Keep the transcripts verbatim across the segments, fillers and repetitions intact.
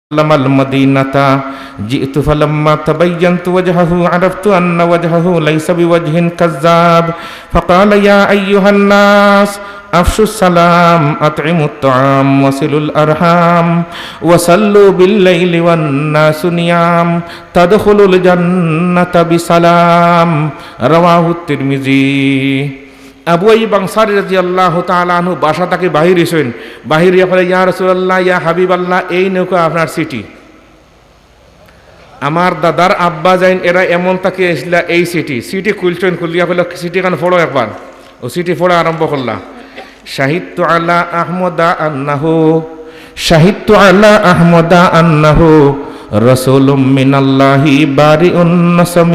وسلم المدينة. جئت فلما تبينت وجهه عرفت أن وجهه ليس بوجه كذاب. فقال: يا أيها الناس، أفشوا السلام، أطعموا الطعام، وصلوا الأرحام، وصلوا بالليل والناس نيام، تدخلوا الجنة بسلام. رواه الترمذي. আবু আইয়ুব আনসারী রাদিয়াল্লাহু তাআলা আনহু বাসা থাকি বাহির অইছইন। বাহির অইয়া কইলা, "ইয়া রাসূলুল্লাহ, ইয়া হাবিবাল্লাহ, এই নেউক্কা আপনার চিঠি। আমার দাদার আব্বা যাইন, এরা এমন থাকি আইছলা এই চিঠি।" চিঠি খুলছইন, খুলিয়া কইলা, "চিঠিখান পড়ো একবার।" অউ চিঠি পড়া আরম্ভ করলা। شهدت على أحمد أنه، شهدت على أحمد أنه رسول من الله بارئ النسم،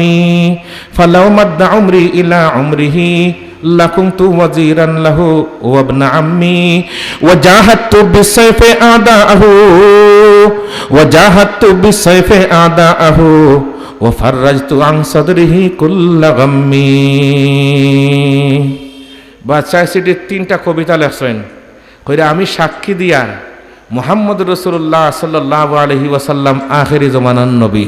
فلو مد عمري إلى عمره لكنت وزيرا له وابن عمي، وجاهدت بالسيف أعداءه، وجاهدت بالسيف أعداءه، وفرجت عن صدره كل غم. বাদশায় চিঠিত তিনটা কবিতা লেখছইন। কইরা, "আমি সাক্ষী দিয়ার মুহাম্মদ রাসূলুল্লাহ সাল্লাল্লাহু আলাইহি ওয়াসাল্লাম আখেরি জমানার নবী।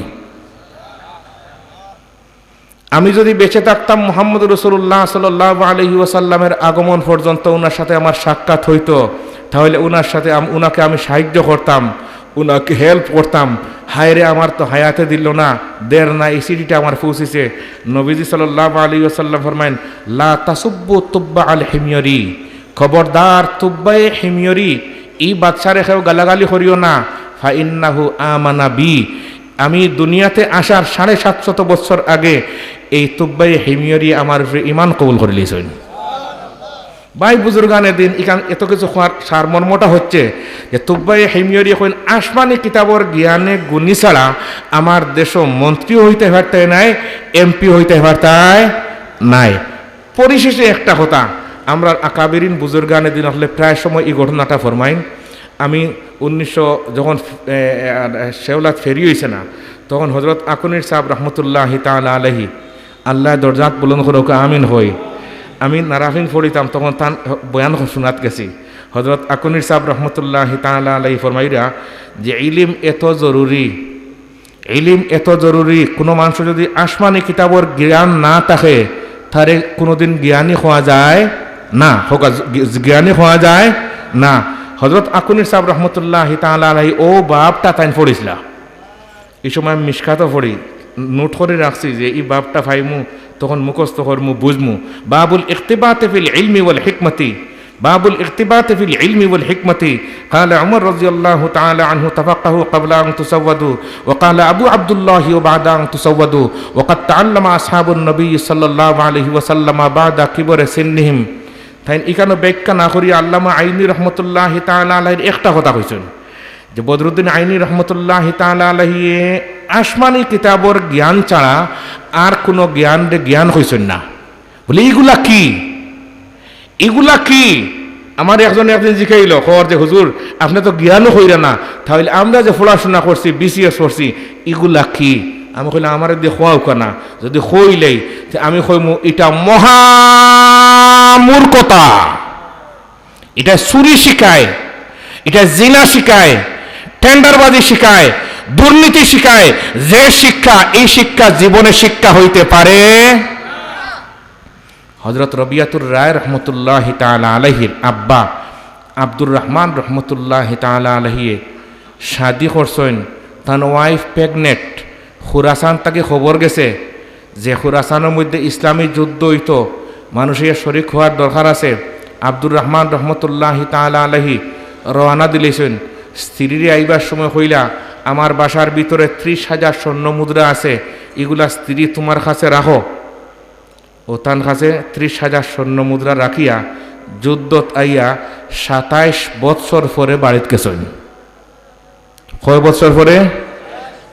আমি যদি বেঁচে থাকতাম মুহাম্মদ রাসূলুল্লাহ সাল্লাল্লাহু আলাইহি ওয়াসাল্লামের আগমন পর্যন্ত, উনার সাথে আমার সাক্ষাৎ হইতো, তাহলে উনার সাথে আম-, উনাকে আমি সাহায্য করতাম, উনাকে হেল্প করতাম। হায় রে, আমার তো হায়াতে দিল না, দের না, এই চিঠিটা আমার পৌঁছিছে।" নবীজি সাল্লাল্লাহু আলাইহি ওয়াসাল্লাম ফরমাইন, "লা তাসুব্বু তুব্বা আল হিময়রি।" খবরদার, তুব্বায়ে হিময়রি, ই বাদশারে কেউ গালাগালি করিও না। ফাইন্নাহু আমানা বি, আমি দুনিয়াতে আসার সাড়ে সাতশত বছর আগে এই তুব্বায়ে হিময়রি আমার উপরে ঈমান কবুল করিলিছইন। ভাই বুজুর্গানে দিন, ইখান এত কিছু কওয়ার সারমর্মটা হচ্ছে যে তুব্বায়ে হিময়রি কইন আসমানি কিতাবর জ্ঞানে গুণী ছাড়া আমার দেশো মন্ত্রীও হইতে পারতায় নায়, এমপি হইতে পারতায় নায়। পরিশেষে একটা কথা, আমরার আকাবিরিন বুজুর্গানে দিন অকলে প্রায় সময় ই ঘটনাটা ফরমাইন। আমি উনিশশো, যখন, এ, এ, শেওলাত ফেরি অইছে না, তখন হযরত আকুনির সাব রহমতুল্লাহি তাআলা আলাইহি, আল্লায় দরজাত বুলন্দ করউক্কা, আমিন কই। আমি নারাফিন ফড়িতাম, তখন তান বয়ান শুনাত গেছি। হযরত আকুনির সাব রহমতুল্লাহি তাআলা আলাইহি ফরমাইরা যে ইলিম এত জরুরি, ইলিম এত জরুরি, কুনু মানষর যুদি আসমানি কিতাবর জ্ঞান না থাকে, তারে কুনুদিন জ্ঞানী কওয়া যায় না, হউক্কা, জ্ঞানী কওয়া যায় না। হযরত আকুনির সাব রহমতুল্লাহি তাআলা আলাইহি অউ বাবটা তাইন ফড়িছলা। ই সময় আমি মিশকাতও ফড়ি, নোট করি রাখছি যে ই বাবটা পাইমু, তখন মুখস্থ করমু, বুঝমু। বাবুল ইকতিবাতে ফিল ইলমি ওয়াল হিকমতি। باب الاغتباط في العلم والحكمة. قال عمر رضي الله تعالى عنه: تفقهوا قبل أن تسودوا. وقال أبو عبد الله: وبعد أن تسودوا. وقد تعلم أصحاب النبي صلى الله عليه وسلم بعد كبر سنهم. তাইন ইখানো ব্যাখ্যা না করিয়া আল্লামা আইনি রহমতুল্লাহি তাআলা আলাইহির একটা কথা কইছইন যে বদরুদ্দিন আইনি রহমতুল্লাহি তাআলা আলাইহি আসমানি কিতাবর জ্ঞান ছাড়া আর কুনু জ্ঞানরে জ্ঞান কইছইন না। বলে, "ইগুলা কি? ইগুলা কি?" আমারে একজনে একদিন জিকাইলো, কর যে, "হুজুর, আপনে তো জ্ঞানও কইরা না, তাইলে আমরা যে পড়াশুনা করছি, বিসিএস করছি, ইগুলা কি?" আমি কইলাম, "আমারে দিয়া কওয়াউক্কা না, যুদি কইলেই, তে আমি কইমু, ইটা মহা মূর্খতা, ইটা চুরি শিখায়, ইটা জিনা শিখায়, টেন্ডারবাজি শিখায়, দুর্নীতি শিখায়, যে শিক্ষা, এই শিক্ষা জীবনে শিক্ষা হইতে পারে।" হযরত রবিয়াতুর রায় রহমতুল্লাহি তাআলা আলাইহির আব্বা আব্দুর রহমান রহমতুল্লাহি তাআলা আলাইহিয়ে শাদি করছইন, তান ওয়াইফ প্রেগনেন্ট। খুরাসান থাকি খবর গেছে যে খুরাসানর মধ্যে ইসলামী যুদ্ধ অইতো, মানুষ ইয়া শরিক হওয়ার দরকার আছে। আব্দুর রহমান রহমতুল্লাহি তাআলা আলাইহি রওয়ানা দিলাইছইন। স্ত্রীরে আইবার সময় কইলা, "আমার বাসার ভিতরে ত্রিশ হাজার স্বর্ণ মুদ্রা আছে, ইগুলা স্ত্রী তুমার কাছে রাখো।" অউ তান কাছে ত্রিশ হাজার স্বর্ণ মুদ্রা রাখিয়া যুদ্ধত আইয়া সাতাইশ বৎসর পরে বাড়িত গেছইন। কয় বৎসর পরে?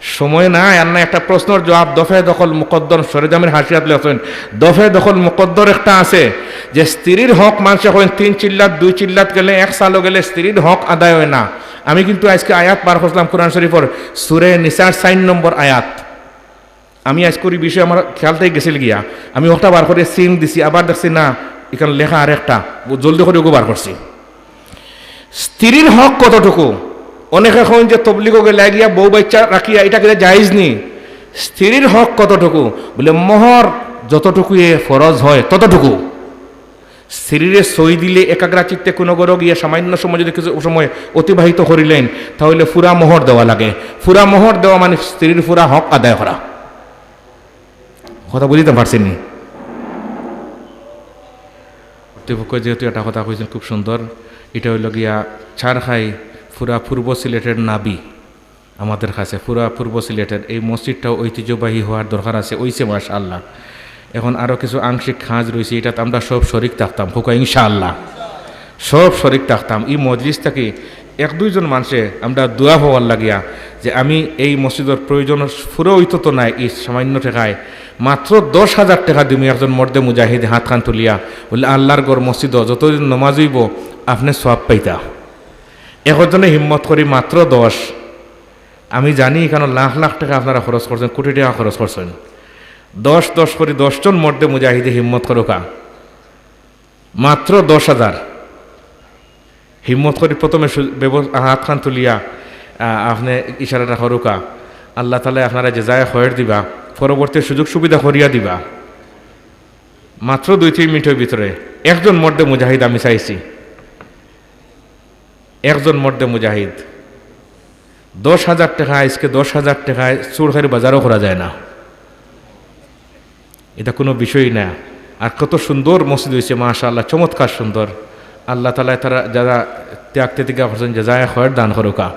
সময় নাই, আর না একটা প্রশ্নর জবাব, দফে দখল মুকদ্দর, সরেজমির হাশিয়াত লেখছইন, দফে দখল মুকদ্দর একটা আছে যে স্ত্রীর হক মানষে কইন তিন চিল্লাত, দুই চিল্লাত গেলে, এক সালও গেলে স্ত্রীর হক আদায় অয় না। আমি কিন্তু আইজকে আয়াত বার করছিলাম কোরআন শরিফর, সূরা নিসার চাইর নম্বর আয়াত। আমি আইজকুর ই বিষয়ে আমার খেয়াল থাকি গেছিল গিয়া, আমি অউটা বার করি সিন দিছি, আবার দেখছি না, ইখান লেখা আরেকটা, জলদি করি অগু বার করছি। স্ত্রীর হক কতটুকু? অনেকে কইন যে তবলিগো গেলে গিয়া বউ বাচ্চা রাখিয়া ইটা কিতা জায়েজ নি? স্ত্রীর হক কতটুকু? বলে, মোহর যতটুকু এ ফরজ হয় ততটুকু। স্ত্রীরে সই দিলে একাগ্রা চিত্তে কোনো ঘরো গিয়া সামান্য সময় যদি কিছু সময় অতিবাহিত করিলেন, তাহলে পুরা মোহর দেওয়া লাগে। পুরা মোহর দেওয়া মানে স্ত্রীর পুরা হক আদায় করা। কথা বুঝিতে পারছেন নি? কর্তৃপক্ষ যেহেতু একটা কথা কইছেন খুব সুন্দর, এটা হইল গিয়া ছারখাই, পুরা পূর্ব সিলেটের নাবি। আমাদের কাছে পুরা পূর্ব সিলেটের এই মসজিদটাও ঐতিহ্যবাহী হওয়ার দরকার আছে, অইছে মাশাআল্লাহ। এখন আরও কিছু আংশিক কাজ রয়েছে, এটাতে আমরা সব শরিক থাকতাম, কউক্কা ইনশাআল্লাহ, সব শরিক থাকতাম। এই মজলিস থাকি এক দুইজন মানষে আমরা দোয়া পাওয়ার লাগিয়া যে আমি এই মসজিদর প্রয়োজন পুরা অইতো তো নায়, এই সামান্য টেকায় মাত্র দশ হাজার টেকা দিমু, একজন মর্দে মুজাহিদে হাতখান তুলিয়া বলে, আল্লাহর ঘর মসজিদো যতদিন নমাজ অইবো আপনে সওয়াব পাইতা। একজনে হিম্মত করি মাত্র দশ, আমি জানি এখানো লাখ লাখ টেকা আপনারা খরচ করছেন, কোটি টেকা খরচ করছেন। দশ দশ করি দশজন মর্দে মুজাহিদে হিম্মত করুক্কা, মাত্র দশ হাজার। হিম্মত করি প্রথমে সু-, ব্যব-, হাতখান তুলিয়া, আ, আপনে ইশারাটা করুক্কা। আল্লাহ তাআলায় আপনারে জাযায়ে খয়ের দিবা, পরবর্তী সুযোগ সুবিধা করিয়া দিবা। মাত্র দুই তিন মিনিটের ভিতরে একজন মর্দে মুজাহিদ আমি চাইছি। একজন মর্দে মুজাহিদ। দশ হাজার টেকা, আইজকে দশ হাজার টেকায় চুড়খাইর বাজারও করা যায় না, এটা কোনো বিষয়ই না। আর কত সুন্দর মসজিদ অইছে, মাশাআল্লাহ, চমৎকার সুন্দর। আল্লাহ তাআলায় তারা যারা ত্যাগ তিতিক্ষা করছেন, জাযায়ে খয়ের দান করুক্কা।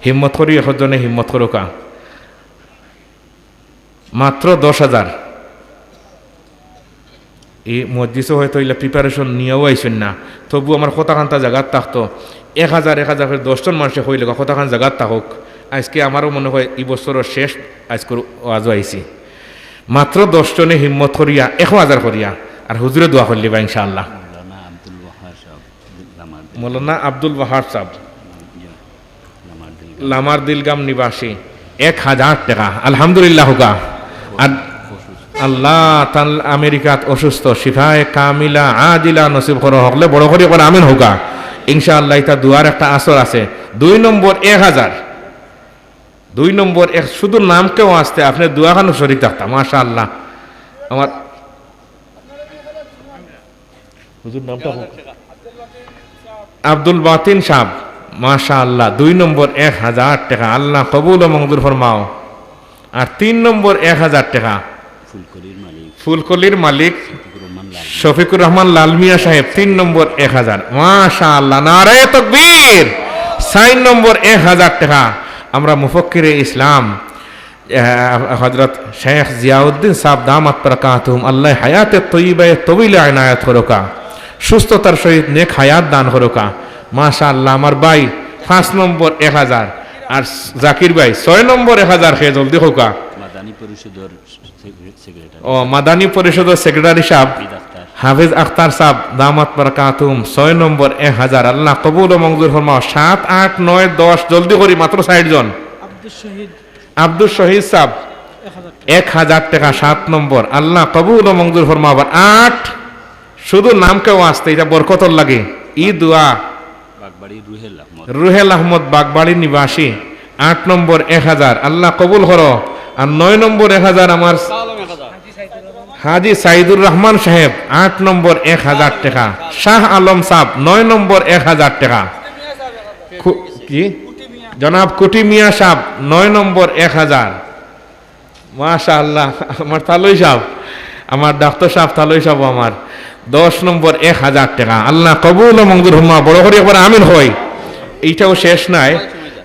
হিম্মত করি একজনে হিম্মত করুক্কা। মাত্র দশ হাজার। এই মসজিদো হয়তো ইলা preparation নিয়াও আইছইন না, তবু আমার কতখানতা জাগাত থাকতো। এক হাজার, এক হাজার করি দশজন মানষে কইলে কতখান জাগাত থাকউক। আইজকে আমারও মনে হয় ই বছরর শেষ আইজকুর ওয়াজো আইছি। মাত্র দশজনে হিম্মত করিয়া এক হাজার করিয়া, আর হুজুরে দোয়া করলিবা ইনশাআল্লাহ। মৌলানা আব্দুল ওয়াহাব সাহেব, লামার দিল-, মৌলানা আব্দুল ওয়াহাব সাহেব, ইয়া, লামার দিলগাম। লামার দিলগাম নিবাসী, এক হাজার টেকা। আলহামদুলিল্লাহ কউক্কা। আর অসুস্থ। আল্লাহ তাআলা আমেরিকাত অসুস্থ, শিফায়ে কামিলা আজিলা নসিব করো, হকলে বড় করি কউক্কা আমিন কউক্কা। ইনশাআল্লাহ, ইটা দোয়ার একটা আসর আছে। দুই নম্বর এক হাজার, দুই নম্বর এক, শুধু নামকে ওয়াস্তে আপনে দোয়াখানো শরিক থাকতা, মাশাআল্লাহ। আমার হুজুর নামটা হোক। আব্দুল বাতিন সাহেব, মাশাআল্লাহ, দুই নম্বর এক হাজার টেকা, আল্লাহ কবুল ও মঞ্জুর ফরমাও। আর তিন নম্বর এক হাজার টেকা ফুলকলির মালিক, ফুলকলির মালিক শফিকুর রহমান লাল। শফিকুর রহমান লালমিয়া সাহেব, তিন নম্বর এক হাজার। মাশাআল্লাহ, নারায়ে তকবীর। চাইর নম্বর এক হাজার টেকা আমরা মুফাক্কিরে ইসলাম, আহ, হযরত শেখ জিয়াউদ্দিন সাহেব দামাত বারাকাতুহুম, আল্লাহ হায়াতে তৈয়বায়ে তবিলে এনায়েত করুক্কা, সুস্থতার সহিত নেক হায়াত দান করুক্কা। মাশাআল্লাহ, আমার ভাই পাঁচ নম্বর এক হাজার, আর জাকির ভাই ছয় নম্বর এক হাজার, কে জলদি কউক্কা। মাদানী পরিষদর সেক্রে-, সেক্রেটারি। ও, মাদানী পরিষদর সেক্রেটারি সাহেব, হাফিজ আখতার। হাফিজ আখতার সাহেব দামাত বারাকাতুহুম, ছয় নম্বর এক হাজার, আল্লাহ কবুল ও মঞ্জুর ফরমাও। সাত, আট, নয়, দশ, জলদি করি, মাত্র চাইর জন। আব্দুল শহীদ। আব্দুল শহীদ সাহেব, এক হাজার। এক হাজার টেকা, সাত নম্বর। আল্লাহ কবুল ও মঞ্জুর ফরমাও। আবার আট, শুধু নামকে ওয়াস্তে, ইটা বরকতর লাগি। ই দোয়া। বাগবাড়ি রুহেল আহমদ। রুহেল আহমদ বাগবাড়ি নিবাসী, আট নম্বর এক হাজার। আল্লাহ কবুল করো। আর নয় নম্বর এক হাজার আমার হাজি সাইদুর রহমান সাহেব, আট নম্বর এক হাজার টেকা। শাহ আলম সাহেব, নয় নম্বর এক হাজার টেকা। কু-, কি? জনাব কুটি মিয়া সাহেব, নয় নম্বর এক হাজার। মাশাআল্লাহ, আমার তালই সাহেব, আমার ডাক্তার সাহেব, তালই সাহেব আমার, দশ নম্বর এক হাজার টেকা। আল্লাহ কবুল ও মঞ্জুর ফরমাও, বড় করি একবার আমিন কই। এইটাও শেষ নাই,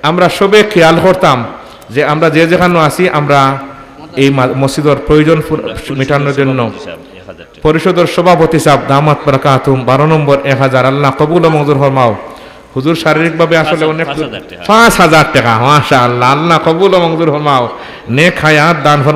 আমরা সবে খেয়াল করতাম যে আমরা যে যেখানো আছি, আমরা এই মা-, মসজিদর প্রয়োজন পূর-, মেটানোর জন্য পরিষদর সভাপতি সাহেব দামাত বারাকাতুহুম, বারো নম্বর এক হাজার, আল্লাহ কবুল ও মঞ্জুর ফরমাও। হুজুর শারীরিকভাবে আসলে অনেক পাঁচ হাজার টাকা। পাঁচ হাজার টাকা, মাশাআল্লাহ, আল্লাহ কবুল ও মঞ্জুর ফরমাও, নেক হায়াত দান ফরমাও।